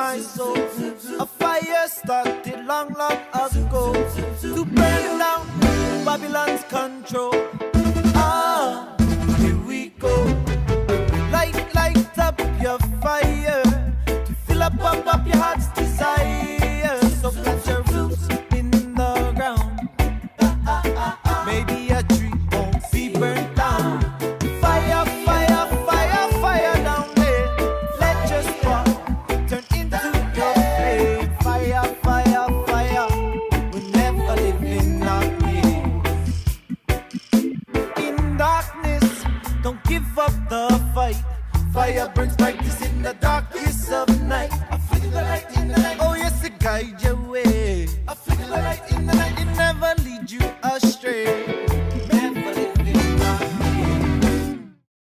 my soul. A fire started long, long ago to burn down Babylon's control. Ah, here we go. Light, light up your fire to fill up, up, up your heart's desire. So plant your roots in the ground. Maybe a tree won't be burnt down. Fire, fire, fire, fire down there. Let your spark turn into your flame. Fire, fire, fire. We'll never live in darkness. In darkness, don't give up the fight. Fire burns brightest in the darkest of night.